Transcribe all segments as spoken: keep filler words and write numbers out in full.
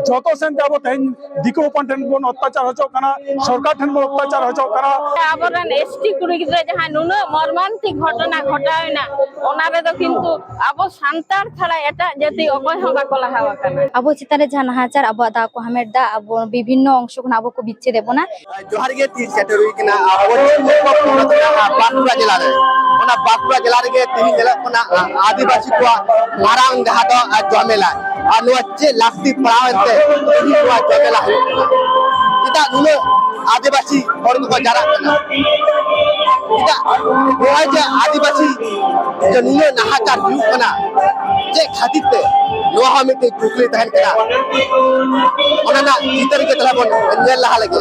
ᱡᱚᱛᱚ ᱥᱮᱱ ᱛᱮ ᱟᱵᱚ ᱛᱮᱦᱮᱧ ᱫᱤᱠᱩ ᱦᱚᱯᱚᱱ ᱴᱷᱮᱱ ᱵᱚᱱ ᱚᱛᱛᱟᱪᱟᱨ ᱦᱚᱪᱚᱜ ᱠᱟᱱᱟ, ᱥᱚᱨᱠᱟᱨ ᱴᱷᱮᱱ ᱵᱚᱱ ᱚᱛᱛᱟᱪᱟᱨ ᱦᱚᱪᱚᱜ ᱠᱟᱱᱟ᱾ ᱟᱵᱚᱨᱮᱱ ᱮᱥᱴᱤ ᱠᱩᱲᱤ ᱜᱤᱫᱽᱨᱟᱹ ᱡᱟᱦᱟᱸ ᱱᱩᱱᱟᱹᱜ ᱢᱚᱨᱢᱟᱱᱛᱤᱠ ᱜᱷᱚᱴᱚᱱᱟ ᱜᱷᱚᱴᱟᱣ ᱮᱱᱟ, ᱚᱱᱟ ᱨᱮᱫᱚ ᱠᱤᱱᱛᱩ ᱟᱵᱚ ᱥᱟᱱᱛᱟᱲ ᱪᱷᱟᱲᱟ ᱮᱴᱟᱜ ᱡᱟᱹᱛᱤ ᱚᱠᱚᱭ ᱦᱚᱸ ᱵᱟᱠᱚ ᱞᱟᱦᱟ ᱟᱠᱟᱱᱟ᱾ ᱟᱵᱚ ᱪᱮᱛᱟᱱ ᱨᱮ ᱡᱟᱦᱟᱸ ᱱᱟᱦᱟᱪᱟᱨ, ᱟᱵᱚᱣᱟᱜ ᱫᱟᱣ ᱠᱚ ᱦᱟᱢᱮᱴ ᱫᱟ, ᱟᱵᱚ ᱵᱤᱵᱷᱤᱱᱱᱚ ᱚᱝᱥᱚ ᱠᱷᱚᱱ ᱟᱵᱚ ᱠᱚ ᱵᱤᱪᱪᱷᱮᱫ ᱮᱫ ᱵᱚᱱᱟ᱾ ᱡᱚᱦᱟᱨ ᱜᱮ, ᱛᱤᱦᱤᱧ ᱥᱮᱴᱮᱨ ᱦᱩᱭ ᱠᱟᱱᱟ ᱟᱵᱚ ᱯᱚᱱᱚᱛ ᱨᱮᱱᱟᱜ ᱵᱟᱸᱠᱩᱲᱟ ᱡᱮᱞᱟ ᱨᱮ᱾ ᱚᱱᱟ ᱵᱟᱸᱠᱩᱲᱟ ᱡᱮᱞᱟ ᱨᱮᱜᱮ ᱛᱤᱦᱤᱧ ᱧᱮᱞᱚᱜ ᱠᱟᱱᱟ ᱟᱹᱫᱤᱵᱟᱹᱥᱤ ᱠᱚᱣᱟᱜ ᱢᱟᱨᱟᱝ ᱡᱟᱦᱟᱸ ᱫᱚ ᱡᱚᱢᱮᱞᱟ, ᱟᱨ ᱱᱚᱣᱟ ᱪᱮᱫ ᱞᱟᱹᱠᱛᱤ ᱯᱟᱲᱟᱣ ᱮᱱᱛᱮ ᱛᱤᱦᱤᱧ ᱱᱚᱣᱟ ᱡᱚᱢᱮᱞᱟ ᱦᱩᱭᱩᱜ ᱠᱟᱱᱟ? ᱪᱮᱫᱟᱜ ᱱᱩᱱᱟᱹᱜ ᱟᱹᱫᱤᱵᱟᱹᱥᱤ ᱦᱚᱲ ᱠᱚᱠᱚ ᱡᱟᱣᱨᱟᱜ ᱠᱟᱱᱟ? ᱪᱮᱫᱟᱜ ᱱᱚᱜᱼᱚᱭ ᱡᱮ ᱟᱹᱫᱤᱵᱟᱹᱥᱤ ᱡᱮ ᱱᱩᱱᱟᱹᱜ ᱱᱟᱦᱟᱪᱟᱨ ᱦᱩᱭᱩᱜ ᱠᱟᱱᱟ, ᱪᱮᱫ ᱠᱷᱟᱹᱛᱤᱨ ᱛᱮ? ᱱᱚᱣᱟ ᱦᱚᱸ ᱢᱤᱫᱴᱮᱱ ᱠᱩᱠᱞᱤ ᱛᱟᱦᱮᱱ ᱠᱟᱱᱟ᱾ ᱚᱱᱟ ᱨᱮᱱᱟᱜ ᱪᱤᱛᱟᱹᱨ ᱜᱮ ᱛᱟᱦᱞᱮ ᱵᱚᱱ ᱧᱮᱞ ᱞᱟᱦᱟ ᱞᱮᱜᱮ᱾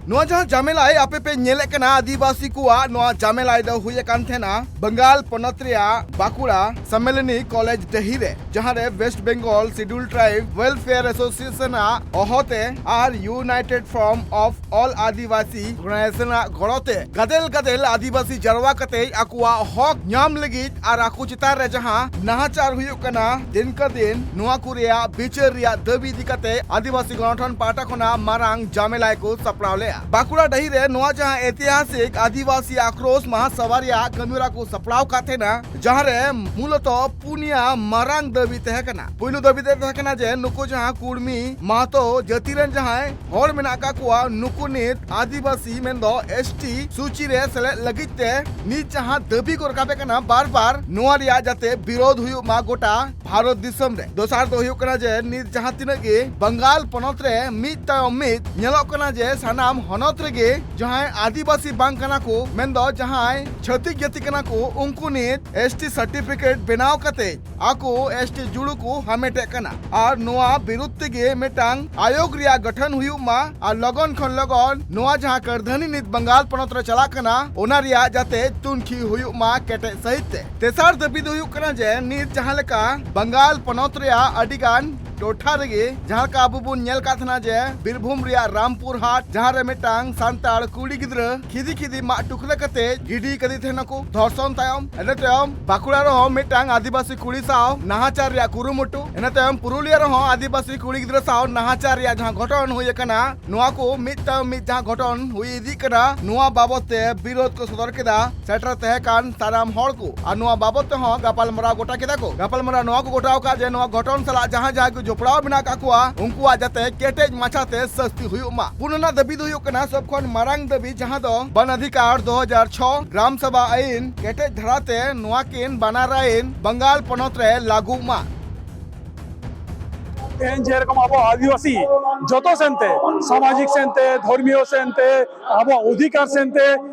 ᱱᱚᱣᱟ ᱡᱟᱦᱟᱸ ᱡᱟᱢᱮᱞᱟᱭ ᱟᱯᱮ ᱯᱮ ᱧᱮᱞᱮᱫ ᱠᱟᱱᱟ, ᱟᱹᱫᱤᱵᱟᱹᱥᱤ ᱠᱚᱣᱟᱜ ᱱᱚᱣᱟ ᱡᱟᱢᱮᱞᱟᱭ ᱫᱚ ᱦᱩᱭ ᱟᱠᱟᱱ ᱛᱟᱦᱮᱱᱟ ᱵᱟᱝᱜᱟᱞ ᱯᱚᱱᱚᱛ ᱨᱮᱭᱟᱜ ᱵᱟᱸᱠᱩᱲᱟ ᱥᱚᱢᱢᱮᱞᱚᱱᱤ ᱠᱚᱞᱮᱡᱽ ᱰᱟᱹᱦᱤ ᱨᱮ, ᱡᱟᱦᱟᱸ ᱨᱮ west Bengal scheduled tribe welfare association ᱟᱜ ᱦᱚᱦᱚᱛᱮ ᱟᱨ united front of all Adivasi organisation ᱟᱜ ᱜᱚᱲᱚᱛᱮ ᱜᱟᱫᱮᱞ ᱜᱟᱫᱮᱞ ᱟᱹᱫᱤᱵᱟᱹᱥᱤ ᱡᱟᱨᱣᱟ ᱠᱟᱛᱮ ᱟᱠᱚᱣᱟᱜ ᱦᱚᱠ ᱧᱟᱢ ᱞᱟᱹᱜᱤᱫ ᱟᱨ ᱟᱠᱚ ᱪᱮᱛᱟᱱ ᱨᱮ ᱡᱟᱦᱟᱸ ᱱᱟᱦᱟᱪᱟᱨ ᱦᱩᱭᱩᱜ ᱠᱟᱱᱟ ᱫᱤᱱ ᱠᱮ ᱫᱤᱱ, ᱱᱚᱣᱟ ᱠᱚ ᱨᱮᱭᱟᱜ ᱵᱤᱪᱟᱹᱨ ᱨᱮᱭᱟᱜ ᱫᱟᱹᱵᱤ ᱤᱫᱤ ᱠᱟᱛᱮ ᱟᱹᱫᱤᱵᱟᱹᱥᱤ ᱜᱚᱱᱚᱴᱷᱚᱱ ᱯᱟᱦᱴᱟ ᱠᱷᱚᱱᱟᱜ ᱢᱟᱨᱟᱝ ᱡᱟᱢᱮᱞᱟᱭ ᱠᱚ ᱥᱟᱯᱲᱟᱣ ᱞᱮᱫᱼᱟ᱾ ᱵᱟᱸᱠᱩᱲᱟ ᱰᱟᱹᱦᱤ ᱨᱮ ᱱᱚᱣᱟ ᱡᱟᱦᱟᱸ ᱮᱛᱤᱦᱟᱥᱤᱠ ᱟᱹᱫᱤᱵᱟᱹᱥᱤ ᱟᱠᱨᱳᱥ ᱢᱟᱦᱟᱥᱟᱵᱷᱟ ᱨᱮᱭᱟᱜ ᱠᱟᱹᱢᱤᱦᱚᱨᱟ ᱠᱚ ᱥᱟᱯᱲᱟᱣ ᱠᱟᱫ ᱛᱟᱦᱮᱱᱟ, ᱡᱟᱦᱟᱸ ᱨᱮ ᱢᱩᱞᱚᱛᱚ ᱯᱩᱱᱭᱟ ᱢᱟᱨᱟᱝ ᱫᱟᱹᱵᱤ ᱛᱟᱦᱮᱸ ᱠᱟᱱᱟ᱾ ᱯᱩᱭᱞᱩ ᱫᱟᱹᱵᱤ ᱫᱚ ᱛᱟᱦᱮᱸ ᱠᱟᱱᱟ ᱡᱮ ᱱᱩᱠᱩ ᱡᱟᱦᱟᱸ ᱠᱩᱲᱢᱤ ᱢᱟᱦᱟᱛᱚ ᱡᱟᱹᱛᱤ ᱨᱮᱱ ᱡᱟᱦᱟᱸᱭ ᱦᱚᱲ ᱢᱮᱱᱟᱜ ᱟᱠᱟᱫ ᱠᱚᱣᱟ, ᱱᱩᱠᱩ ᱱᱤᱛ ᱟᱹᱫᱤᱵᱟᱹᱥᱤ ᱢᱮᱱᱫᱚ ᱮᱥ ᱴᱤ ᱥᱩᱪᱤ ᱨᱮ ᱥᱮᱞᱮᱫ ᱞᱟᱹᱜᱤᱫ ᱛᱮ ᱱᱤᱛ ᱡᱟᱦᱟᱸ ᱫᱟᱹᱵᱤ ᱠᱚ ᱨᱟᱠᱟᱵᱮᱫ ᱠᱟᱱᱟ ᱵᱟᱨ ᱵᱟᱨ, ᱱᱚᱣᱟ ᱨᱮᱭᱟᱜ ᱡᱟᱛᱮ ᱵᱤᱨᱳᱫᱷ ᱦᱩᱭᱩᱜ ᱢᱟ ᱜᱚᱴᱟ ᱵᱷᱟᱨᱚᱛ ᱫᱤᱥᱚᱢ ᱨᱮ᱾ ᱫᱚᱥᱟᱨ ᱫᱚ ᱦᱩᱭᱩᱜ ᱠᱟᱱᱟ ᱡᱮ ᱱᱤᱛ ᱡᱟᱦᱟᱸ ᱛᱤᱱᱟᱹᱜ ᱜᱮ ᱵᱟᱝᱜᱟᱞ ᱯᱚᱱᱚᱛ ᱨᱮ ᱢᱤᱫ ᱛᱟᱭᱚᱢ ᱢᱤᱫ ᱧᱮᱞᱚᱜ ᱠᱟᱱᱟ ᱡᱮ ᱥᱟᱱᱟᱢ ᱦᱚᱱᱚᱛ ᱨᱮᱜᱮ ᱡᱟᱦᱟᱸᱭ ᱟᱹᱫᱤᱵᱟᱹᱥᱤ ᱵᱟᱝ ᱠᱟᱱᱟ ᱠᱚ, ᱢᱮᱱᱫᱚ ᱡᱟᱦᱟᱸᱭ ᱪᱷᱟᱹᱛᱤᱠ ᱡᱟᱹᱛᱤ ᱠᱟᱱᱟ ᱠᱚ, ᱩᱱᱠᱩ ᱱᱤᱛ ᱮᱥ ᱴᱤ ᱥᱟᱨᱴᱤᱯᱷᱤᱠᱮᱴ ᱵᱮᱱᱟᱣ ᱠᱟᱛᱮ ᱟᱠᱚ ᱮᱥ ᱴᱤ ᱡᱩᱲᱩ ᱠᱚ ᱦᱟᱢᱮᱴᱮᱫ ᱠᱟᱱᱟ᱾ ᱟᱨ ᱱᱚᱣᱟ ᱵᱤᱨᱩᱫᱷ ᱛᱮᱜᱮ ᱢᱤᱫᱴᱟᱝ ᱟᱭᱳᱜᱽ ᱨᱮᱭᱟᱜ ᱜᱚᱴᱷᱚᱱ ᱦᱩᱭᱩᱜ ᱢᱟ ᱟᱨ ᱞᱚᱜᱚᱱ ᱠᱷᱚᱱ ᱞᱚᱜᱚᱱ ᱱᱚᱣᱟ ᱡᱟᱦᱟᱸ ᱠᱟᱹᱨᱫᱷᱟᱹᱱᱤ ᱱᱤᱛ ᱵᱟᱝᱜᱟᱞ ᱯᱚᱱᱚᱛ ᱨᱮ ᱪᱟᱞᱟᱜ ᱠᱟᱱᱟ, ᱚᱱᱟ ᱨᱮᱭᱟᱜ ᱡᱟᱛᱮ ᱛᱩᱱᱠᱷᱤ ᱦᱩᱭᱩᱜ ᱢᱟ ᱠᱮᱴᱮᱡ ᱥᱟᱹᱦᱤᱡ ᱛᱮ᱾ ᱛᱮᱥᱟᱨ ᱫᱟᱹᱵᱤ ᱫᱚ ᱦᱩᱭᱩᱜ ᱠᱟᱱᱟ ᱡᱮ ᱱᱤᱛ ᱡᱟᱦᱟᱸ ᱞᱮᱠᱟ ᱵᱟᱝᱜᱟᱞ ᱯᱚᱱᱚᱛ ᱨᱮᱭᱟᱜ ᱟᱹᱰᱤ ᱜᱟᱱ ᱴᱚᱴᱷᱟ ᱨᱮᱜᱮ ᱡᱟᱦᱟᱸ ᱞᱮᱠᱟ ᱟᱵᱚ ᱵᱚᱱ ᱧᱮᱞ ᱠᱟᱜ ᱛᱟᱦᱮᱱᱟ ᱡᱮ ᱵᱤᱨᱵᱷᱩᱢ ᱨᱮᱭᱟᱜ ᱨᱟᱢᱯᱩᱨ ᱦᱟᱴ, ᱡᱟᱦᱟᱸ ᱨᱮ ᱢᱤᱫᱴᱟᱝ ᱥᱟᱱᱛᱟᱲ ᱠᱩᱲᱤ ᱜᱤᱫᱽᱨᱟᱹ ᱠᱷᱤᱫᱤ ᱠᱷᱤᱫᱤ ᱢᱟᱜ ᱴᱩᱠᱨᱟᱹ ᱠᱟᱛᱮ ᱜᱤᱰᱤ ᱠᱟᱫᱮ ᱛᱟᱦᱮᱱᱟᱠᱚ ᱫᱷᱚᱨᱥᱚᱱ ᱛᱟᱭᱚᱢ᱾ ᱤᱱᱟᱹ ᱛᱟᱭᱚᱢ ᱵᱟᱸᱠᱩᱲᱟ ᱨᱮᱦᱚᱸ ᱢᱤᱫᱴᱟᱝ ᱟᱹᱫᱤᱵᱟᱹᱥᱤ ᱠᱩᱲᱤ ᱥᱟᱶ ᱱᱟᱦᱟᱪᱟᱨ ᱨᱮᱭᱟᱜ ᱠᱩᱨᱩᱢᱩᱴᱩ᱾ ᱤᱱᱟᱹ ᱛᱟᱭᱚᱢ ᱯᱩᱨᱩᱞᱤᱭᱟᱹ ᱨᱮᱦᱚᱸ ᱟᱹᱫᱤᱵᱟᱹᱥᱤ ᱠᱩᱲᱤ ᱜᱤᱫᱽᱨᱟᱹ ᱥᱟᱶ ᱱᱟᱦᱟᱪᱟᱨ ᱨᱮᱭᱟᱜ ᱡᱟᱦᱟᱸ ᱜᱷᱚᱴᱚᱱ ᱦᱩᱭ ᱟᱠᱟᱱᱟ, ᱱᱚᱣᱟ ᱠᱚ ᱢᱤᱫ ᱛᱟᱭᱚᱢ ᱢᱤᱫ ᱡᱟᱦᱟᱸ ᱜᱷᱚᱴᱚᱱ ᱦᱩᱭ ᱤᱫᱤᱜ ᱠᱟᱱᱟ, ᱱᱚᱣᱟ ᱵᱟᱵᱚᱛ ᱛᱮ ᱵᱤᱨᱳᱫ ᱠᱚ ᱥᱚᱫᱚᱨ ᱠᱮᱫᱟ ᱥᱮᱴᱮᱨ ᱛᱟᱦᱮᱸ ᱠᱟᱱ ᱥᱟᱱᱟᱢ ᱦᱚᱲ ᱠᱚ᱾ ᱟᱨ ᱱᱚᱣᱟ ᱵᱟᱵᱚᱛ ᱛᱮᱦᱚᱸ ᱜᱟᱯᱟᱞᱢᱟᱨᱟᱣ ᱜᱚᱴᱟ ᱠᱮᱫᱟ ᱠᱚ᱾ ᱜᱟᱯᱟᱞᱢᱟᱨᱟᱣ ᱱᱚᱣᱟ ᱠᱚ ᱜᱚᱴᱟᱣ ᱟᱠᱟᱫ ᱡᱮ ᱱᱚᱣᱟ ᱜᱷᱚᱴᱚᱱ ᱥᱟᱞᱟᱜ ᱡᱟᱦᱟᱸ ᱡᱟᱦᱟᱸᱭ ᱠᱚ ᱡᱚᱯᱲᱟᱣ ᱢᱮᱱᱟᱜ ᱟᱠᱟᱫ ᱠᱚᱣᱟ, ᱩᱱᱠᱩᱣᱟᱜ ᱡᱟᱛᱮ ᱠᱮᱴᱮᱡ ᱢᱟᱪᱷᱟᱛᱮ ᱥᱟᱹᱥᱛᱤ ᱦᱩᱭᱩᱜ ᱢᱟ᱾ ᱯᱩᱱ ᱟᱱᱟᱜ ᱫᱟᱹᱵᱤ ᱫᱚ ᱦᱩᱭᱩᱜ ᱠᱟᱱᱟ ᱥᱚᱵ ᱠᱷᱚᱱ ᱢᱟᱨᱟᱝ ᱫᱟᱹᱵᱤ, ᱡᱟᱦᱟᱸ ᱫᱚ ᱵᱚᱱ ᱚᱫᱷᱤᱠᱟᱨ ᱫᱩ ᱦᱟᱡᱟᱨ ᱪᱷᱚ ᱜᱨᱟᱢ ᱥᱚᱵᱷᱟ ᱟᱹᱭᱤᱱ ᱠᱮᱴᱮᱡ ᱫᱷᱟᱨᱟᱛᱮ ᱱᱚᱣᱟ ᱠᱤᱱ ᱵᱟᱱᱟᱨ ᱟᱹᱭᱤᱱ ᱵᱟᱝᱜᱟᱞ ᱯᱚᱱᱚᱛ ᱨᱮ ᱞᱟᱹᱜᱩᱜ ᱢᱟ᱾ ᱛᱮᱦᱮᱧ ᱡᱮᱨᱚᱠᱚᱢ ᱟᱵᱚ ᱟᱹᱫᱤᱵᱟᱹᱥᱤ ᱡᱚᱛᱚ ᱥᱮᱱᱛᱮ, ᱥᱟᱢᱟᱡᱤᱠ ᱥᱮᱱᱛᱮ, ᱫᱷᱚᱨᱢᱤᱭᱚ ᱥᱮᱱᱛᱮ, ᱟᱵᱚᱣᱟᱜ ᱚᱫᱷᱤᱠᱟᱨ ᱥᱮᱱᱛᱮ,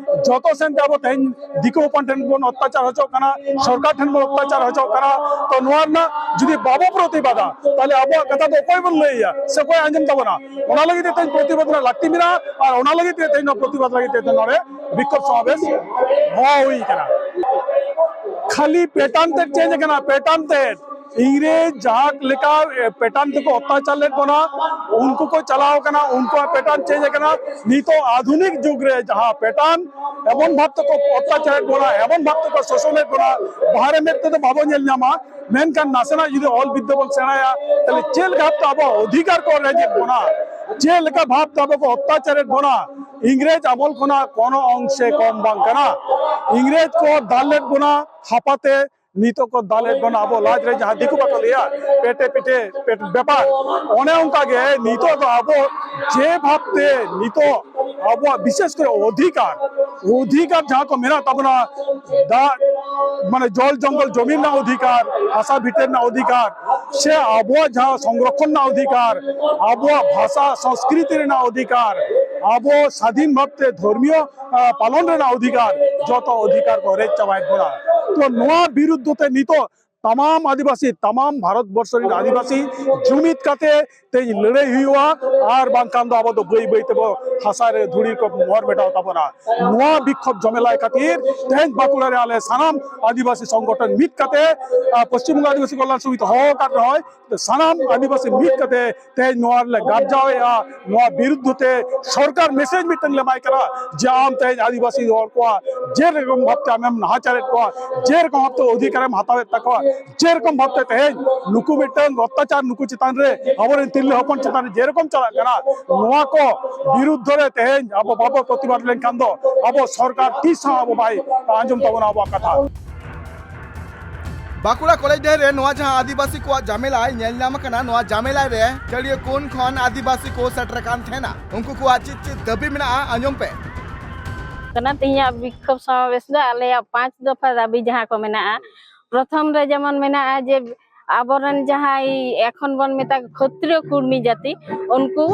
ᱡᱚᱛᱚ ᱥᱮᱱᱛᱮ ᱟᱵᱚ ᱛᱮᱦᱮᱧ ᱫᱤᱠᱩ ᱦᱚᱯᱚᱱ ᱴᱷᱮᱱ ᱵᱚᱱ ᱚᱛᱛᱟᱪᱟᱨ ᱦᱚᱪᱚᱜ ᱠᱟᱱᱟ, ᱥᱚᱨᱠᱟᱨ ᱴᱷᱮᱱ ᱵᱚᱱ ᱚᱛᱛᱟᱪᱟᱨ ᱦᱚᱪᱚᱜ ᱠᱟᱱᱟ᱾ ᱛᱚ ᱱᱚᱣᱟ ᱨᱮᱱᱟᱜ ᱡᱩᱫᱤ ᱵᱟᱵᱚ ᱯᱨᱚᱛᱤᱵᱟᱫᱟ, ᱛᱟᱦᱞᱮ ᱟᱵᱚᱣᱟᱜ ᱠᱟᱛᱷᱟ ᱫᱚ ᱚᱠᱚᱭ ᱵᱚᱱ ᱞᱟᱹᱭᱟ ᱥᱮ ᱚᱠᱚᱭ ᱟᱸᱡᱚᱢ ᱛᱟᱵᱚᱱᱟ? ᱚᱱᱟ ᱞᱟᱹᱜᱤᱫ ᱛᱮ ᱛᱮᱦᱮᱧ ᱯᱨᱚᱛᱤᱵᱟᱫ ᱨᱮᱱᱟᱜ ᱞᱟᱹᱠᱛᱤ ᱢᱮᱱᱟᱜᱼᱟ, ᱟᱨ ᱚᱱᱟ ᱞᱟᱹᱜᱤᱫ ᱛᱮ ᱛᱮᱦᱮᱧ ᱱᱚᱣᱟ ᱯᱨᱚᱛᱤᱵᱟᱫ ᱞᱟᱹᱜᱤᱫ ᱛᱮ ᱱᱚᱰᱮ ᱵᱤᱠᱠᱷᱳᱵ ᱥᱚᱢᱟᱵᱮᱥ ᱦᱚᱦᱚ ᱦᱩᱭ ᱠᱟᱱᱟ᱾ ᱠᱷᱟᱹᱞᱤ ᱯᱮᱴᱟᱨᱱ ᱛᱮᱫ ᱪᱮᱧᱡᱽ ᱟᱠᱟᱱᱟ, ᱯᱮᱴᱟᱨᱱ ᱛᱮᱫ᱾ ᱤᱝᱨᱮᱡᱽ ᱡᱟᱦᱟᱸ ᱞᱮᱠᱟ, ᱮ, ᱯᱮᱴᱟᱨᱱ ᱛᱮᱠᱚ ᱚᱛᱛᱟᱪᱟᱨ ᱞᱮᱫ ᱵᱚᱱᱟ, ᱩᱱᱠᱩ ᱠᱚ ᱪᱟᱞᱟᱣ ᱟᱠᱟᱱᱟ, ᱩᱱᱠᱩᱣᱟᱜ ᱯᱮᱴᱟᱨᱱ ᱪᱮᱧᱡᱽ ᱟᱠᱟᱱᱟ᱾ ᱱᱤᱛᱚᱜ ᱟᱫᱷᱩᱱᱤᱠ ᱡᱩᱜᱽ ᱨᱮ ᱡᱟᱦᱟᱸ ᱯᱮᱴᱟᱨᱱ, ᱮᱢᱚᱱ ᱵᱷᱟᱵ ᱛᱮᱠᱚ ᱚᱛᱛᱟᱪᱟᱨᱮᱫ ᱵᱚᱱᱟ, ᱮᱢᱚᱱ ᱵᱷᱟᱵ ᱛᱮᱠᱚ ᱥᱳᱥᱚᱱᱮᱫ ᱵᱚᱱᱟ, ᱵᱟᱦᱨᱮ ᱢᱮᱫ ᱛᱮᱫᱚ ᱵᱟᱵᱚ ᱧᱮᱞ ᱧᱟᱢᱟ, ᱢᱮᱱᱠᱷᱟᱱ ᱱᱟᱥᱮᱱᱟᱜ ᱡᱩᱫᱤ ᱚᱞ ᱵᱤᱫᱽᱫᱟᱹ ᱵᱚᱱ ᱥᱮᱬᱟᱭᱟ, ᱛᱟᱦᱞᱮ ᱪᱮᱫ ᱞᱮᱠᱟ ᱵᱷᱟᱵ ᱛᱮ ᱟᱵᱚᱣᱟᱜ ᱚᱫᱷᱤᱠᱟᱨ ᱠᱚ ᱨᱮᱡᱮᱫ ᱵᱚᱱᱟ, ᱪᱮᱫ ᱞᱮᱠᱟ ᱵᱷᱟᱵ ᱛᱮ ᱟᱵᱚ ᱠᱚ ᱚᱛᱛᱟᱪᱟᱨᱮᱫ ᱵᱚᱱᱟ, ᱤᱝᱨᱮᱡᱽ ᱟᱢᱚᱞ ᱠᱷᱚᱱᱟᱜ ᱠᱳᱱᱳ ᱚᱝᱥᱮ ᱠᱚᱢ ᱵᱟᱝ ᱠᱟᱱᱟ᱾ ᱤᱝᱨᱮᱡᱽ ᱠᱚ ᱫᱟᱞ ᱞᱮᱫ ᱵᱚᱱᱟ, ᱦᱟᱯᱟᱛᱮ ᱱᱤᱛᱚᱜ ᱠᱚ ᱫᱟᱞᱮᱫ ᱵᱚᱱᱟ ᱟᱵᱚ ᱞᱟᱡ ᱨᱮ, ᱡᱟᱦᱟᱸ ᱫᱤᱠᱩ ᱵᱟᱠᱚ ᱞᱟᱹᱭᱟ ᱯᱮᱴᱮ ᱯᱤᱴᱮ ᱯᱮᱴ ᱵᱮᱯᱟᱨ᱾ ᱚᱱᱮ ᱚᱱᱠᱟ ᱜᱮ ᱱᱤᱛᱚᱜ ᱫᱚ ᱟᱵᱚ ᱡᱮ ᱵᱷᱟᱵᱛᱮ ᱱᱤᱛᱚᱜ ᱟᱵᱚᱣᱟᱜ ᱵᱤᱥᱮᱥ ᱠᱚᱨᱮ ᱚᱫᱷᱤᱠᱟᱨ, ᱚᱫᱷᱤᱠᱟᱨ ᱡᱟᱦᱟᱸ ᱠᱚ ᱢᱮᱱᱟᱜ ᱛᱟᱵᱚᱱᱟ, ᱫᱟᱜ, ᱢᱟᱱᱮ ᱡᱚᱞ ᱡᱚᱝᱜᱚᱞ ᱡᱚᱢᱤ ᱨᱮᱱᱟᱜ ᱚᱫᱷᱤᱠᱟᱨ, ᱦᱟᱥᱟ ᱵᱷᱤᱴᱟᱹ ᱨᱮᱱᱟᱜ ᱚᱫᱷᱤᱠᱟᱨ, ᱥᱮ ᱟᱵᱚᱣᱟᱜ ᱡᱟᱦᱟᱸ ᱥᱚᱝᱨᱚᱠᱷᱚᱱ ᱨᱮᱱᱟᱜ ᱚᱫᱷᱤᱠᱟᱨ, ᱟᱵᱚᱣᱟᱜ ᱵᱷᱟᱥᱟ ᱥᱚᱝᱥᱠᱨᱤᱛᱤ ᱨᱮᱱᱟᱜ ᱚᱫᱷᱤᱠᱟᱨ, ᱟᱵᱚ ᱥᱟᱫᱷᱤᱱ ᱵᱷᱟᱵᱛᱮ ᱫᱷᱚᱨᱢᱤᱭᱚ, ᱟ, ᱯᱟᱞᱚᱱ ᱨᱮᱱᱟᱜ ᱚᱫᱷᱤᱠᱟᱨ, ᱡᱚᱛᱚ ᱚᱫᱷᱤᱠᱟᱨ ᱠᱚ ᱨᱮᱡ ᱪᱟᱵᱟᱭᱮᱫ ᱵᱚᱱᱟ᱾ ᱛᱚ ᱱᱚᱣᱟ ᱵᱤᱨᱩᱫᱽᱫᱷᱚ ᱛᱮ ᱱᱤᱛᱚᱜ ᱛᱟᱢᱟᱢ ᱟᱹᱫᱤᱵᱟᱹᱥᱤ, ᱛᱟᱢᱟᱢ ᱵᱷᱟᱨᱚᱛ ᱵᱚᱨᱥᱚ ᱨᱮᱱ ᱟᱹᱫᱤᱵᱟᱹᱥᱤ ᱡᱩᱢᱤᱫ ᱠᱟᱛᱮ ᱛᱮᱦᱮᱧ ᱞᱟᱹᱲᱦᱟᱹᱭ ᱦᱩᱭᱩᱜᱼᱟ, ᱟᱨ ᱵᱟᱝᱠᱷᱟᱱ ᱫᱚ ᱟᱵᱚ ᱫᱚ ᱵᱟᱹᱭ ᱵᱟᱹᱭ ᱛᱮᱵᱚ ᱦᱟᱥᱟ ᱨᱮ ᱫᱷᱩᱲᱤ ᱠᱚ ᱢᱚᱦᱚᱨ ᱢᱮᱴᱟᱣ ᱛᱟᱵᱚᱱᱟ᱾ ᱱᱚᱣᱟ ᱵᱤᱠᱠᱷᱳᱵ ᱡᱚᱢᱮᱞᱟᱭ ᱠᱷᱟᱹᱛᱤᱨ ᱛᱮᱦᱮᱧ ᱵᱟᱸᱠᱩᱲᱟ ᱨᱮ ᱟᱞᱮ ᱥᱟᱱᱟᱢ ᱟᱹᱫᱤᱵᱟᱹᱥᱤ ᱥᱚᱝᱜᱚᱴᱷᱚᱱ ᱢᱤᱫ ᱠᱟᱛᱮ, ᱟᱨ ᱯᱚᱥᱪᱤᱢ ᱵᱚᱝᱜᱚ ᱟᱹᱫᱤᱵᱟᱹᱥᱤ ᱠᱚᱞᱭᱟᱱ ᱥᱚᱢᱤᱛᱤ ᱦᱚᱦᱚ ᱟᱠᱟᱫ ᱨᱮᱦᱚᱸᱭ, ᱥᱟᱱᱟᱢ ᱟᱹᱫᱤᱵᱟᱹᱥᱤ ᱢᱤᱫ ᱠᱟᱛᱮ ᱛᱮᱦᱮᱧ ᱱᱚᱣᱟ ᱨᱮᱞᱮ ᱜᱟᱨᱡᱟᱣᱮᱫᱼᱟ᱾ ᱱᱚᱣᱟ ᱵᱤᱨᱩᱫᱽᱫᱷ ᱛᱮ ᱥᱚᱨᱠᱟᱨ ᱢᱮᱥᱮᱡᱽ ᱢᱤᱫᱴᱟᱝ ᱞᱮ ᱮᱢᱟᱭ ᱠᱟᱱᱟ ᱡᱮ ᱟᱢ ᱛᱮᱦᱮᱧ ᱟᱹᱫᱤᱵᱟᱹᱥᱤ ᱦᱚᱲ ᱠᱚᱣᱟᱜ ᱡᱮ ᱨᱚᱠᱚᱢ ᱵᱷᱟᱵᱽᱛᱮ ᱟᱢᱮᱢ ᱱᱟᱦᱟᱪᱟᱨᱮᱫ ᱠᱚᱣᱟ, ᱡᱮ ᱨᱚᱠᱚᱢ ᱵᱷᱟᱵᱽᱛᱮ ᱚᱫᱷᱤᱠᱟᱨᱮᱢ ᱦᱟᱛᱟᱣᱮᱫ ᱛᱟᱠᱚᱣᱟ, ᱡᱮ ᱨᱚᱠᱚᱢ ᱵᱷᱟᱵᱽᱛᱮ ᱛᱮᱦᱮᱧ ᱱᱩᱠᱩ ᱢᱤᱫᱴᱟᱝ ᱚᱛᱛᱟᱪᱟᱨ ᱱᱩᱠᱩ ᱪᱮᱛᱟᱱ ᱨᱮ, ᱟᱵᱚᱨᱮᱱ ᱛᱤᱨᱞᱟᱹ ᱦᱚᱯᱚᱱ ᱪᱮᱛᱟᱱ ᱨᱮ ᱡᱮ ᱨᱚᱠᱚᱢ ᱪᱟᱞᱟᱜ ᱠᱟᱱᱟ, ᱱᱚᱣᱟ ᱠᱚ ᱵᱤᱨᱩᱫᱽᱫᱷ ᱨᱮ ᱛᱮᱦᱮᱧ ᱟᱵᱚ ᱵᱟᱵᱚ ᱯᱨᱚᱛᱤᱵᱟᱫ ᱞᱮᱱᱠᱷᱟᱱ ᱫᱚ ᱟᱵᱚ ᱥᱚᱨᱠᱟᱨ ᱛᱤᱥ ᱦᱚᱸ ᱟᱵᱚ ᱵᱟᱭ ᱟᱸᱡᱚᱢ ᱛᱟᱵᱚᱱᱟ ᱟᱵᱚᱣᱟᱜ ᱠᱟᱛᱷᱟ᱾ ᱵᱟᱸᱠᱩᱲᱟ ᱠᱚᱞᱮᱡᱽ ᱰᱟᱹᱦᱤ ᱨᱮ ᱱᱚᱣᱟ ᱡᱟᱦᱟᱸ ᱟᱹᱫᱤᱵᱟᱹᱥᱤ ᱠᱚᱣᱟᱜ ᱡᱟᱢᱮᱞᱟ ᱧᱮᱞ ᱧᱟᱢ ᱟᱠᱟᱱᱟ, ᱱᱚᱣᱟ ᱡᱟᱢᱮᱞᱟ ᱨᱮ ᱪᱟᱹᱲᱤᱭᱟᱹ ᱠᱩᱱ ᱠᱷᱚᱱ ᱟᱹᱫᱤᱵᱟᱹᱥᱤ ᱠᱚ ᱥᱮᱴᱮᱨ ᱟᱠᱟᱱ ᱛᱟᱦᱮᱱᱟ᱾ ᱩᱱᱠᱩ ᱠᱚᱣᱟᱜ ᱪᱮᱫ ᱪᱮᱫ ᱫᱟᱹᱵᱤ ᱢᱮᱱᱟᱜᱼᱟ, ᱟᱸᱡᱚᱢ ᱯᱮ᱾ ᱠᱟᱱᱟ᱾ ᱛᱮᱦᱮᱧᱟᱜ ᱵᱤᱠᱠᱷᱳᱵ ᱥᱚᱢᱟᱵᱮᱥ ᱫᱚ ᱟᱞᱮᱭᱟᱜ ᱯᱟᱸᱪ ᱫᱚᱯᱷᱟ ᱫᱟᱹᱵᱤ ᱡᱟᱦᱟᱸ ᱠᱚ ᱢᱮᱱᱟᱜᱼᱟ, ᱯᱨᱚᱛᱷᱚᱢ ᱨᱮ ᱡᱮᱢᱚᱱ ᱢᱮᱱᱟᱜᱼᱟ ᱡᱮ ᱟᱵᱚᱨᱮᱱ ᱡᱟᱦᱟᱸᱭ ᱮᱠᱷᱚᱱ ᱵᱚᱱ ᱢᱮᱛᱟ ᱠᱚ ᱠᱷᱚᱛᱨᱤᱭᱚ ᱠᱩᱲᱢᱤ ᱡᱟᱹᱛᱤ, ᱩᱱᱠᱩ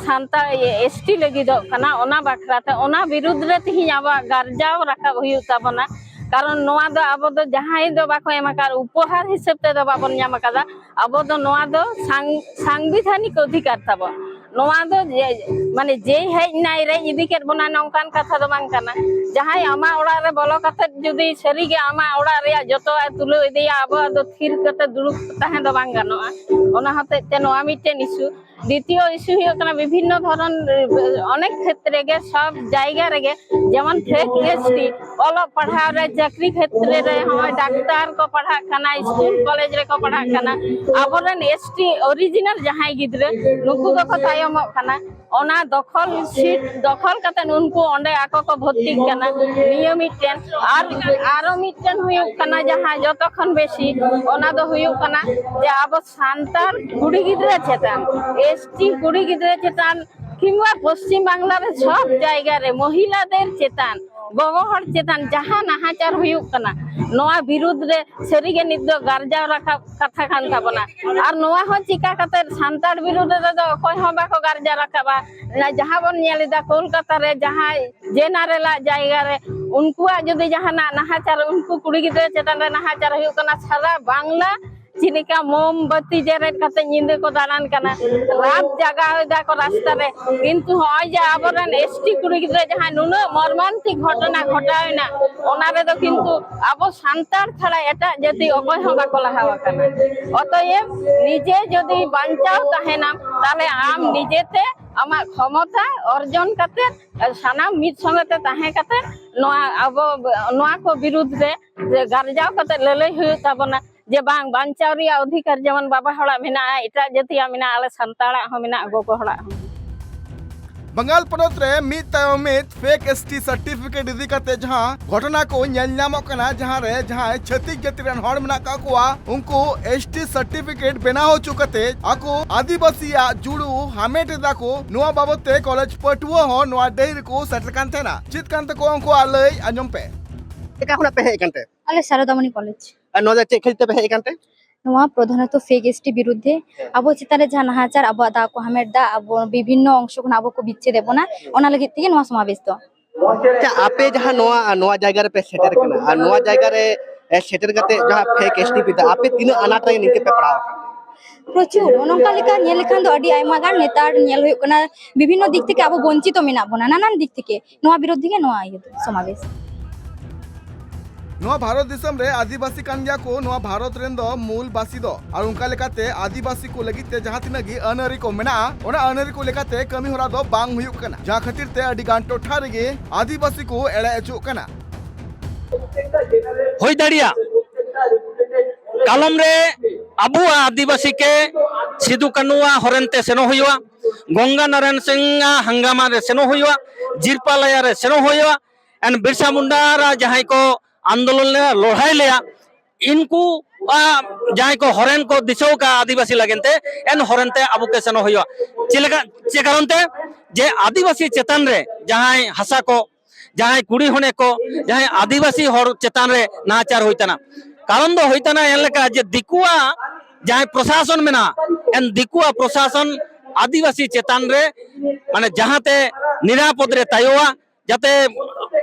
ᱥᱟᱱᱛᱟᱲ ᱮᱥ ᱴᱤ ᱞᱟᱹᱜᱤᱫᱚᱜ ᱠᱟᱱᱟ, ᱚᱱᱟ ᱵᱟᱠᱷᱨᱟᱛᱮ, ᱚᱱᱟ ᱵᱤᱨᱩᱫᱽ ᱨᱮ ᱛᱮᱦᱮᱧ ᱟᱵᱚᱣᱟᱜ ᱜᱟᱨᱡᱟᱣ ᱨᱟᱠᱟᱵ ᱦᱩᱭᱩᱜ ᱛᱟᱵᱚᱱᱟ᱾ ᱠᱟᱨᱚᱱ ᱱᱚᱣᱟ ᱫᱚ ᱟᱵᱚ ᱫᱚ ᱡᱟᱦᱟᱸᱭ ᱫᱚ ᱵᱟᱠᱚ ᱮᱢ ᱟᱠᱟᱫ, ᱩᱯᱚᱦᱟᱨ ᱦᱤᱥᱟᱹᱵ ᱛᱮᱫᱚ ᱵᱟᱵᱚᱱ ᱧᱟᱢ ᱟᱠᱟᱫᱟ᱾ ᱟᱵᱚ ᱫᱚ ᱱᱚᱣᱟ ᱫᱚ ᱥᱟᱝ-, ᱥᱟᱝᱵᱤᱫᱷᱟᱱᱤᱠ ᱚᱫᱷᱤᱠᱟᱨ ᱛᱟᱵᱚᱱ᱾ ᱱᱚᱣᱟ ᱫᱚ ᱡᱮ, ᱢᱟᱱᱮ, ᱡᱮᱭ ᱦᱮᱡ ᱱᱟᱭ ᱨᱮᱡ ᱤᱫᱤ ᱠᱮᱫ ᱵᱚᱱᱟ, ᱱᱚᱝᱠᱟᱱ ᱠᱟᱛᱷᱟ ᱫᱚ ᱵᱟᱝ ᱠᱟᱱᱟ᱾ ᱡᱟᱦᱟᱸᱭ ᱟᱢᱟᱜ ᱚᱲᱟᱜ ᱨᱮ ᱵᱚᱞᱚ ᱠᱟᱛᱮ ᱡᱩᱫᱤ ᱥᱟᱹᱨᱤᱜᱮ ᱟᱢᱟᱜ ᱚᱲᱟᱜ ᱨᱮᱭᱟᱜ ᱡᱚᱛᱚᱣᱟᱜ ᱮ ᱛᱩᱞᱟᱹᱣ ᱤᱫᱤᱭᱟ, ᱟᱵᱚᱣᱟᱜ ᱫᱚ ᱛᱷᱤᱨ ᱠᱟᱛᱮ ᱫᱩᱲᱩᱵ ᱛᱟᱦᱮᱸ ᱫᱚ ᱵᱟᱝ ᱜᱟᱱᱚᱜᱼᱟ᱾ ᱚᱱᱟ ᱦᱚᱛᱮᱡ ᱛᱮ ᱱᱚᱣᱟ ᱢᱤᱫᱴᱮᱱ ᱤᱥᱩ᱾ ᱫᱤᱛᱤᱭᱚ ᱤᱥᱩ ᱦᱩᱭᱩᱜ ᱠᱟᱱᱟ, ᱵᱤᱵᱷᱤᱱᱱᱚ ᱫᱷᱚᱨᱚᱱ, ᱚᱱᱮᱠ ᱠᱷᱮᱛᱨᱮ ᱜᱮ, ᱥᱚᱵ ᱡᱟᱭᱜᱟ ᱨᱮᱜᱮ, ᱡᱮᱢᱚᱱ ᱯᱷᱮᱠ ᱮᱥ ᱴᱤ, ᱚᱞᱚᱜ ᱯᱟᱲᱦᱟᱣ ᱨᱮ, ᱪᱟᱹᱠᱨᱤ ᱠᱷᱮᱛᱨᱮ ᱨᱮ, ᱦᱚᱸᱜᱼᱚᱭ ᱰᱟᱠᱛᱟᱨ ᱠᱚ ᱯᱟᱲᱦᱟᱜ ᱠᱟᱱᱟ, ᱥᱠᱩᱞ ᱠᱚᱞᱮᱡᱽ ᱨᱮᱠᱚ ᱯᱟᱲᱦᱟᱜ ᱠᱟᱱᱟ, ᱟᱵᱚᱨᱮᱱ ᱮᱥ ᱴᱤ ᱚᱨᱤᱡᱤᱱᱟᱞ ᱡᱟᱦᱟᱸᱭ ᱜᱤᱫᱽᱨᱟᱹ, ᱱᱩᱠᱩ ᱫᱚᱠᱚ ᱛᱟᱭᱚᱢᱚᱜ ᱠᱟᱱᱟ᱾ ᱚᱱᱟ ᱫᱚᱠᱷᱚᱞ ᱥᱤᱴ ᱫᱚᱠᱷᱚᱞ ᱠᱟᱛᱮ ᱩᱱᱠᱩ ᱚᱸᱰᱮ ᱟᱠᱚ ᱠᱚ ᱵᱷᱚᱨᱛᱤᱜ ᱠᱟᱱᱟ, ᱱᱤᱭᱟᱹ ᱢᱤᱫᱴᱮᱱ᱾ ᱟᱨ ᱟᱨᱚ ᱢᱤᱫᱴᱮᱱ ᱦᱩᱭᱩᱜ ᱠᱟᱱᱟ, ᱡᱟᱦᱟᱸ ᱡᱚᱛᱚ ᱠᱷᱚᱱ ᱵᱮᱥᱤ, ᱚᱱᱟ ᱫᱚ ᱦᱩᱭᱩᱜ ᱠᱟᱱᱟ ᱡᱮ ᱟᱵᱚ ᱥᱟᱱᱛᱟᱲ ᱠᱩᱲᱤ ᱜᱤᱫᱽᱨᱟᱹ ᱪᱮᱛᱟᱱ, ᱮᱥ ᱴᱤ ᱠᱩᱲᱤ ᱜᱤᱫᱽᱨᱟᱹ ᱪᱮᱛᱟᱱ, ᱠᱤᱝᱵᱟ ᱯᱚᱥᱪᱤᱢ ᱵᱟᱝᱞᱟ ᱨᱮ ᱥᱚᱵ ᱡᱟᱭᱜᱟ ᱨᱮ ᱢᱚᱦᱤᱞᱟদের ᱪᱮᱛᱟᱱ, ᱜᱚᱜᱚ ᱦᱚᱲ ᱪᱮᱛᱟᱱ ᱡᱟᱦᱟᱸ ᱱᱟᱦᱟᱪᱟᱨ ᱦᱩᱭᱩᱜ ᱠᱟᱱᱟ, ᱱᱚᱣᱟ ᱵᱤᱨᱩᱫᱽ ᱨᱮ ᱥᱟᱹᱨᱤᱜᱮ ᱱᱤᱛ ᱫᱚ ᱜᱟᱨᱡᱟᱣ ᱨᱟᱠᱟᱵ ᱠᱟᱛᱷᱟ ᱠᱟᱱ ᱛᱟᱵᱚᱱᱟ᱾ ᱟᱨ ᱱᱚᱣᱟ ᱦᱚᱸ ᱪᱤᱠᱟ ᱠᱟᱛᱮ ᱥᱟᱱᱛᱟᱲ ᱵᱤᱨᱩᱫᱽ ᱨᱮᱫᱚ ᱚᱠᱚᱭ ᱦᱚᱸ ᱵᱟᱠᱚ ᱜᱟᱨᱡᱟᱣ ᱨᱟᱠᱟᱵᱟ᱾ ᱡᱟᱦᱟᱸ ᱵᱚᱱ ᱧᱮᱞ ᱮᱫᱟ, ᱠᱳᱞᱠᱟᱛᱟ ᱨᱮ ᱡᱟᱦᱟᱸᱭ ᱡᱮᱱᱟᱨᱮᱞᱟᱜ ᱡᱟᱭᱜᱟ ᱨᱮ ᱩᱱᱠᱩᱣᱟᱜ ᱡᱩᱫᱤ ᱡᱟᱦᱟᱱᱟᱜ ᱱᱟᱦᱟᱪᱟᱨ, ᱩᱱᱠᱩ ᱠᱩᱲᱤ ᱜᱤᱫᱽᱨᱟᱹ ᱪᱮᱛᱟᱱ ᱨᱮ ᱱᱟᱦᱟᱪᱟᱨ ᱦᱩᱭᱩᱜ ᱠᱟᱱᱟ, ᱥᱟᱨᱟ ᱵᱟᱝᱞᱟ ᱪᱮᱫ ᱞᱮᱠᱟ ᱢᱳᱢᱵᱟᱛᱤ ᱡᱮᱨᱮᱫ ᱠᱟᱛᱮ ᱧᱤᱫᱟᱹ ᱠᱚ ᱫᱟᱬᱟᱱ ᱠᱟᱱᱟ, ᱨᱟᱛ ᱡᱟᱜᱟᱣ ᱮᱫᱟ ᱠᱚ ᱨᱟᱥᱛᱟ ᱨᱮ, ᱠᱤᱱᱛᱩ ᱦᱚᱸᱜᱼᱚᱭ ᱡᱮ ᱟᱵᱚᱨᱮᱱ ᱮᱥᱴᱤ ᱠᱩᱲᱤ ᱜᱤᱫᱽᱨᱟᱹ ᱡᱟᱦᱟᱸᱭ ᱱᱩᱱᱟᱹᱜ ᱢᱚᱨᱢᱟᱱᱛᱤᱠ ᱜᱷᱚᱴᱚᱱᱟ ᱜᱷᱚᱴᱟᱣ ᱮᱱᱟ, ᱚᱱᱟ ᱨᱮᱫᱚ ᱠᱤᱱᱛᱩ ᱟᱵᱚ ᱥᱟᱱᱛᱟᱲ ᱪᱷᱟᱲᱟ ᱮᱴᱟᱜ ᱡᱟᱹᱛᱤ ᱚᱠᱚᱭ ᱦᱚᱸ ᱵᱟᱠᱚ ᱞᱟᱦᱟ ᱟᱠᱟᱱᱟ᱾ ᱚᱛᱚᱭᱮᱵ ᱱᱤᱡᱮ ᱡᱩᱫᱤ ᱵᱟᱧᱪᱟᱣ ᱛᱟᱦᱮᱱᱟᱢ, ᱛᱟᱦᱞᱮ ᱟᱢ ᱱᱤᱡᱮᱛᱮ ᱟᱢᱟᱜ ᱠᱷᱚᱢᱚᱛᱟ ᱚᱨᱡᱚᱱ ᱠᱟᱛᱮ, ᱥᱟᱱᱟᱢ ᱢᱤᱫ ᱥᱚᱸᱜᱮ ᱛᱮ ᱛᱟᱦᱮᱸ ᱠᱟᱛᱮ ᱱᱚᱣᱟ ᱟᱵᱚ, ᱱᱚᱣᱟ ᱠᱚ ᱵᱤᱨᱩᱫᱽ ᱨᱮ ᱡᱮ ᱜᱟᱨᱡᱟᱣ ᱠᱟᱛᱮ ᱞᱟᱹᱞᱟᱹᱭ ᱦᱩᱭᱩᱜ ᱛᱟᱵᱚᱱᱟ ᱡᱮ ᱵᱟᱝ, ᱵᱟᱧᱪᱟᱣ ᱨᱮᱭᱟᱜ ᱚᱫᱷᱤᱠᱟᱨ ᱡᱮᱢᱚᱱ ᱵᱟᱵᱟ ᱦᱚᱲᱟᱜ ᱢᱮᱱᱟᱜᱼᱟ, ᱮᱴᱟᱜ ᱡᱟᱹᱛᱤᱭᱟᱜ ᱢᱮᱱᱟᱜᱼᱟ, ᱟᱞᱮ ᱥᱟᱱᱛᱟᱲᱟᱜ ᱦᱚᱸ ᱢᱮᱱᱟᱜᱼᱟ, ᱜᱚᱜᱚ ᱦᱚᱲᱟᱜ ᱦᱚᱸ᱾ ᱵᱟᱝᱜᱟᱞ ᱯᱚᱱᱚᱛ ᱨᱮ ᱢᱤᱫ ᱛᱟᱭᱚᱢ ᱢᱤᱫ ᱯᱷᱮᱠ ᱮᱥᱴᱤ ᱥᱟᱨᱴᱤᱯᱷᱤᱠᱮᱴ ᱤᱫᱤ ᱠᱟᱛᱮ ᱡᱟᱦᱟᱸ ᱜᱷᱚᱴᱚᱱᱟ ᱠᱚ ᱧᱮᱞ ᱧᱟᱢᱚᱜ ᱠᱟᱱᱟ, ᱡᱟᱦᱟᱸ ᱨᱮ ᱡᱟᱦᱟᱸᱭ ᱪᱷᱟᱹᱛᱤᱠ ᱡᱟᱹᱛᱤ ᱨᱮᱱ ᱦᱚᱲ ᱢᱮᱱᱟᱜ ᱠᱟᱜ ᱠᱚᱣᱟ, ᱩᱱᱠᱩ ᱮᱥᱴᱤ ᱥᱟᱨᱴᱤᱯᱷᱤᱠᱮᱴ ᱵᱮᱱᱟᱣ ᱦᱚᱪᱚ ᱠᱟᱛᱮ ᱟᱠᱚ ᱟᱹᱫᱤᱵᱟᱹᱥᱤᱭᱟᱜ ᱡᱩᱲᱩ ᱦᱟᱢᱮᱴ ᱮᱫᱟ ᱠᱚ᱾ ᱱᱚᱣᱟ ᱵᱟᱵᱚᱛ ᱛᱮ ᱠᱚᱞᱮᱡᱽ ᱯᱟᱹᱴᱷᱩᱣᱟᱹ ᱦᱚᱸ ᱱᱚᱣᱟ ᱰᱟᱹᱦᱤ ᱨᱮᱠᱚ ᱥᱮᱴᱮᱨ ᱠᱟᱱ ᱛᱟᱦᱮᱱᱟ᱾ ᱪᱮᱫ ᱠᱟᱱ ᱛᱟᱠᱚᱣᱟ ᱩᱱᱠᱩᱣᱟᱜ ᱞᱟᱹᱭ, ᱟᱸᱡᱚᱢ ᱯᱮ᱾ ᱪᱮᱠᱟ ᱠᱷᱚᱱᱟᱜ ᱯᱮ ᱦᱮᱡ ᱟᱠᱟᱱ ᱛᱮ? ᱟᱞᱮ ᱥᱟᱨᱚᱫᱟᱢᱚᱱᱤ ᱠᱚᱞᱮᱡᱽ᱾ ᱟᱨ ᱱᱚᱣᱟ ᱫᱚ ᱪᱮᱫ ᱠᱷᱟᱹᱛᱤᱨ ᱛᱮᱯᱮ ᱦᱮᱡ ᱟᱠᱟᱱ ᱛᱮ? ᱱᱚᱣᱟ ᱯᱨᱚᱫᱷᱟᱱᱚᱛᱚ ᱯᱷᱮᱠ ᱮᱥᱴᱤ ᱵᱤᱨᱩᱫᱽᱫᱷᱮ ᱟᱵᱚ ᱪᱮᱛᱟᱱ ᱨᱮ ᱡᱟᱦᱟᱸ ᱱᱟᱦᱟᱪᱟᱨ, ᱟᱵᱚᱣᱟᱜ ᱫᱟᱜ ᱠᱚ ᱦᱟᱢᱮᱴ ᱫᱟ, ᱟᱵᱚ ᱵᱤᱵᱷᱤᱱᱱᱚ ᱚᱝᱥᱚ ᱠᱷᱚᱱᱟᱜ ᱟᱵᱚ ᱠᱚ ᱵᱤᱪᱪᱷᱮᱫ ᱮᱫ ᱵᱚᱱᱟ, ᱚᱱᱟ ᱞᱟᱹᱜᱤᱫ ᱛᱮᱜᱮ ᱱᱚᱣᱟ ᱥᱚᱢᱟᱵᱮᱥ ᱫᱚ᱾ ᱟᱪᱪᱷᱟ, ᱟᱯᱮ ᱡᱟᱦᱟᱸ ᱱᱚᱣᱟ, ᱱᱚᱣᱟ ᱡᱟᱭᱜᱟ ᱨᱮᱯᱮ ᱥᱮᱴᱮᱨ ᱠᱟᱱᱟ ᱟᱨ ᱱᱚᱣᱟ ᱡᱟᱭᱜᱟ ᱨᱮ, ᱮ, ᱥᱮᱴᱮᱨ ᱠᱟᱛᱮ ᱡᱟᱦᱟᱸ ᱯᱷᱮᱠ ᱮᱥᱴᱤ ᱯᱮ ᱫᱟ, ᱟᱯᱮ ᱛᱤᱱᱟᱹᱜ ᱟᱱᱟᱴ ᱨᱮ ᱱᱤᱝᱠᱟᱹ ᱯᱮ ᱯᱟᱲᱟᱣ ᱟᱠᱟᱱᱟ? ᱯᱨᱚᱪᱩᱨ, ᱱᱚᱝᱠᱟ ᱞᱮᱠᱟ ᱧᱮᱞ ᱞᱮᱠᱷᱟᱱ ᱫᱚ ᱟᱹᱰᱤ ᱟᱭᱢᱟ ᱜᱟᱱ ᱱᱮᱛᱟᱨ ᱧᱮᱞ ᱦᱩᱭᱩᱜ ᱠᱟᱱᱟ, ᱵᱤᱵᱷᱤᱱᱱᱚ ᱫᱤᱠ ᱛᱷᱮᱠᱮ ᱟᱵᱚ ᱵᱚᱧᱪᱤᱛᱚ ᱢᱮᱱᱟᱜ ᱵᱚᱱᱟ, ᱱᱟᱱᱟᱱ ᱫᱤᱠ ᱛᱷᱮᱠᱮ᱾ ᱱᱚᱣᱟ ᱵᱤᱨᱩᱫᱽ ᱜᱮ ᱱᱚᱣᱟ ᱤᱭᱟᱹ ᱫᱚ, ᱥᱚᱢᱟᱵᱮᱥ᱾ ᱱᱚᱣᱟ ᱵᱷᱟᱨᱚᱛ ᱫᱤᱥᱚᱢ ᱨᱮ ᱟᱹᱫᱤᱵᱟᱹᱥᱤ ᱠᱟᱱ ᱜᱮᱭᱟ ᱠᱚ ᱱᱚᱣᱟ ᱵᱷᱟᱨᱚᱛ ᱨᱮᱱ ᱫᱚ ᱢᱩᱞ ᱵᱟᱹᱥᱤ ᱫᱚ᱾ ᱟᱨ ᱚᱱᱠᱟ ᱞᱮᱠᱟᱛᱮ ᱟᱹᱫᱤᱵᱟᱹᱥᱤ ᱠᱚ ᱞᱟᱹᱜᱤᱫ ᱛᱮ ᱡᱟᱦᱟᱸ ᱛᱤᱱᱟᱹᱜ ᱜᱮ ᱟᱹᱱ ᱟᱹᱨᱤ ᱠᱚ ᱢᱮᱱᱟᱜᱼᱟ, ᱚᱱᱟ ᱟᱹᱱ ᱟᱹᱨᱤ ᱠᱚ ᱞᱮᱠᱟᱛᱮ ᱠᱟᱹᱢᱤ ᱦᱚᱨᱟ ᱫᱚ ᱵᱟᱝ ᱦᱩᱭᱩᱜ ᱠᱟᱱᱟ, ᱡᱟᱦᱟᱸ ᱠᱷᱟᱹᱛᱤᱨ ᱛᱮ ᱟᱹᱰᱤ ᱜᱟᱱ ᱴᱚᱴᱷᱟ ᱨᱮᱜᱮ ᱟᱹᱫᱤᱵᱟᱹᱥᱤ ᱠᱚ ᱮᱲᱮ ᱦᱚᱪᱚᱜ ᱠᱟᱱᱟ᱾ ᱦᱩᱭ ᱫᱟᱲᱮᱭᱟᱜ ᱠᱟᱞᱚᱢ ᱨᱮ ᱟᱵᱚᱣᱟᱜ ᱟᱹᱫᱤᱵᱟᱹᱥᱤ ᱠᱮ ᱥᱤᱫᱩ ᱠᱟᱹᱱᱩᱣᱟᱜ ᱦᱚᱨᱮᱱ ᱛᱮ ᱥᱮᱱᱚᱜ ᱦᱩᱭᱩᱜᱼᱟ, ᱜᱚᱝᱜᱟ ᱱᱟᱨᱟᱭᱚᱱ ᱥᱤᱝ ᱟᱜ ᱦᱟᱝᱜᱟᱢᱟ ᱨᱮ ᱥᱮᱱᱚᱜ ᱦᱩᱭᱩᱜᱼᱟ, ᱡᱤᱨᱯᱟᱞᱟᱭᱟ ᱨᱮ ᱥᱮᱱᱚᱜ ᱦᱩᱭᱩᱜᱼᱟ, ᱮᱱ ᱵᱤᱨᱥᱟ ᱢᱩᱱᱰᱟ ᱟᱨ ᱡᱟᱦᱟᱸᱭ ᱠᱚ ᱟᱱᱫᱳᱞᱚᱱ ᱞᱮᱭᱟ, ᱞᱚᱲᱦᱟᱭ ᱞᱮᱭᱟ, ᱤᱱᱠᱩ ᱟᱜ ᱡᱟᱦᱟᱸᱭ ᱠᱚ ᱦᱚᱨᱮᱱ ᱠᱚ ᱫᱤᱥᱟᱹᱣ ᱠᱟᱜᱼᱟ ᱟᱹᱫᱤᱵᱟᱹᱥᱤ ᱞᱟᱹᱜᱤᱫ ᱛᱮ, ᱮᱱ ᱦᱚᱨᱮᱱ ᱛᱮ ᱟᱵᱚ ᱠᱮ ᱥᱮᱱᱚᱜ ᱦᱩᱭᱩᱜᱼᱟ᱾ ᱪᱮᱫ ᱞᱮᱠᱟ, ᱪᱮᱫ ᱠᱟᱨᱚᱱ ᱛᱮ? ᱡᱮ ᱟᱹᱫᱤᱵᱟᱹᱥᱤ ᱪᱮᱛᱟᱱ ᱨᱮ ᱡᱟᱦᱟᱸᱭ ᱦᱟᱥᱟ ᱠᱚ, ᱡᱟᱦᱟᱸᱭ ᱠᱩᱲᱤ ᱦᱚᱱᱮ ᱠᱚ, ᱡᱟᱦᱟᱸᱭ ᱟᱹᱫᱤᱵᱟᱹᱥᱤ ᱦᱚᱲ ᱪᱮᱛᱟᱱ ᱨᱮ ᱱᱟᱦᱟᱪᱟᱨ ᱦᱩᱭ ᱛᱟᱱᱟ᱾ ᱠᱟᱨᱚᱱ ᱫᱚ ᱦᱩᱭ ᱛᱟᱱᱟ ᱮᱱ ᱞᱮᱠᱟ ᱡᱮ ᱫᱤᱠᱩᱣᱟᱜ ᱡᱟᱦᱟᱸᱭ ᱯᱨᱚᱥᱟᱥᱚᱱ ᱢᱮᱱᱟᱜᱼᱟ, ᱮᱱ ᱫᱤᱠᱩᱣᱟᱜ ᱯᱨᱚᱥᱟᱥᱚᱱ ᱟᱹᱫᱤᱵᱟᱹᱥᱤ ᱪᱮᱛᱟᱱ ᱨᱮ ᱢᱟᱱᱮ ᱡᱟᱦᱟᱸᱛᱮ ᱱᱤᱨᱟᱯᱚᱫ ᱨᱮ ᱛᱟᱭᱚᱜᱼᱟ, ᱡᱟᱛᱮ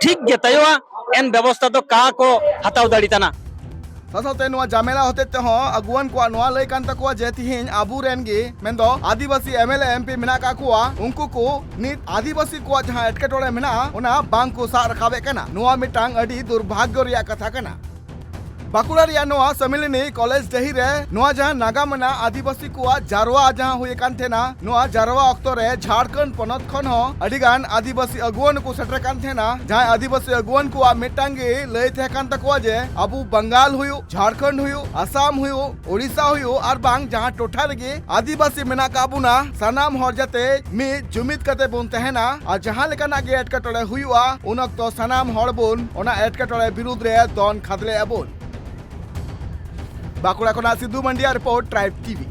ᱴᱷᱤᱠ ᱜᱮ ᱛᱟᱭᱚᱜᱼᱟ, ᱮᱱ ᱵᱮᱵᱚᱥᱛᱷᱟ ᱫᱚ ᱠᱟ ᱠᱚ ᱦᱟᱛᱟᱣ ᱫᱟᱲᱮ ᱛᱟᱱᱟ᱾ ᱥᱟᱶᱛᱮ ᱱᱚᱣᱟ ᱡᱟᱢᱮᱞᱟ ᱦᱚᱛᱮᱡ ᱛᱮᱦᱚᱸ ᱟᱹᱜᱩᱣᱟᱹᱱ ᱠᱚᱣᱟᱜ ᱱᱚᱣᱟ ᱞᱟᱹᱭ ᱠᱟᱱ ᱛᱟᱠᱚᱣᱟ ᱡᱮ ᱛᱤᱦᱤᱧ ᱟᱵᱚᱨᱮᱱ ᱜᱮ, ᱢᱮᱱᱫᱚ ᱟᱹᱫᱤᱵᱟᱹᱥᱤ M L A M P ᱢᱮᱱᱟᱜ ᱟᱠᱟᱫ ᱠᱚᱣᱟ, ᱩᱱᱠᱩ ᱠᱚ ᱱᱤᱛ ᱟᱹᱫᱤᱵᱟᱹᱥᱤ ᱠᱚᱣᱟᱜ ᱡᱟᱦᱟᱸ ᱮᱴᱠᱮᱴᱚᱬᱮ ᱢᱮᱱᱟᱜᱼᱟ, ᱚᱱᱟ ᱵᱟᱝ ᱠᱚ ᱥᱟᱵ ᱨᱟᱠᱟᱵᱮᱫ ᱠᱟᱱᱟ᱾ ᱱᱚᱣᱟ ᱢᱤᱫᱴᱟᱝ ᱟᱹᱰᱤ ᱫᱩᱨᱵᱷᱟᱜᱽᱭᱚ ᱨᱮᱭᱟᱜ ᱠᱟᱛᱷᱟ ᱠᱟᱱᱟ᱾ ᱵᱟᱸᱠᱩᱲᱟ ᱨᱮᱭᱟᱜ ᱱᱚᱣᱟ ᱥᱚᱢᱤᱞᱤᱱᱤ ᱠᱚᱞᱮᱡᱽ ᱰᱟᱹᱦᱤ ᱨᱮ ᱱᱚᱣᱟ ᱡᱟᱦᱟᱸ ᱱᱟᱜᱟᱢ ᱟᱱᱟᱜ ᱟᱹᱫᱤᱵᱟᱹᱥᱤ ᱠᱚᱣᱟᱜ ᱡᱟᱨᱣᱟ ᱡᱟᱦᱟᱸ ᱦᱩᱭ ᱟᱠᱟᱱ ᱛᱟᱦᱮᱱᱟ, ᱱᱚᱣᱟ ᱡᱟᱨᱣᱟ ᱚᱠᱛᱚ ᱨᱮ ᱡᱷᱟᱲᱠᱷᱚᱸᱰ ᱯᱚᱱᱚᱛ ᱠᱷᱚᱱ ᱦᱚᱸ ᱟᱹᱰᱤ ᱜᱟᱱ ᱟᱹᱫᱤᱵᱟᱹᱥᱤ ᱟᱹᱜᱩᱣᱟᱹᱱ ᱠᱚ ᱥᱮᱴᱮᱨ ᱠᱟᱱ ᱛᱟᱦᱮᱱᱟ᱾ ᱡᱟᱦᱟᱸᱭ ᱟᱹᱫᱤᱵᱟᱹᱥᱤ ᱟᱹᱜᱩᱣᱟᱹᱱ ᱠᱚᱣᱟᱜ ᱢᱤᱫᱴᱟᱝ ᱜᱮ ᱞᱟᱹᱭ ᱛᱟᱦᱮᱸ ᱠᱟᱱ ᱛᱟᱠᱚᱣᱟ ᱡᱮ ᱟᱵᱚ ᱵᱟᱝᱜᱟᱞ ᱦᱩᱭᱩᱜ, ᱡᱷᱟᱲᱠᱷᱚᱸᱰ ᱦᱩᱭᱩᱜ, ᱟᱥᱟᱢ ᱦᱩᱭᱩᱜ, ᱳᱰᱤᱥᱟ ᱦᱩᱭᱩᱜ, ᱟᱨ ᱵᱟᱝ ᱡᱟᱦᱟᱸ ᱴᱚᱴᱷᱟ ᱨᱮᱜᱮ ᱟᱹᱫᱤᱵᱟᱹᱥᱤ ᱢᱮᱱᱟᱜ ᱠᱟᱜ ᱵᱚᱱᱟ, ᱥᱟᱱᱟᱢ ᱦᱚᱲ ᱡᱟᱛᱮ ᱢᱤᱫ ᱡᱩᱢᱤᱫ ᱠᱟᱛᱮ ᱵᱚᱱ ᱛᱟᱦᱮᱱᱟ ᱟᱨ ᱡᱟᱦᱟᱸ ᱞᱮᱠᱟᱱᱟᱜ ᱜᱮ ᱮᱴᱠᱮᱴᱚᱬᱮ ᱦᱩᱭᱩᱜᱼᱟ, ᱩᱱ ᱚᱠᱛᱚ ᱥᱟᱱᱟᱢ ᱦᱚᱲ ᱵᱚᱱ ᱚᱱᱟ ᱮᱴᱠᱮᱴᱚᱬᱮ ᱵᱤᱨᱩᱫᱽ ᱨᱮ ᱫᱚᱱ ᱠᱷᱟᱫᱽᱞᱮ ᱟᱵᱚᱱ᱾ ᱵᱟᱸᱠᱩᱲᱟ ᱠᱷᱚᱱᱟᱜ ᱥᱤᱫᱷᱩ ᱢᱟᱱᱰᱤᱭᱟ ᱨᱤᱯᱳᱨᱴ, ᱴᱨᱟᱭᱤᱵᱽ ᱴᱤᱵᱷᱤ᱾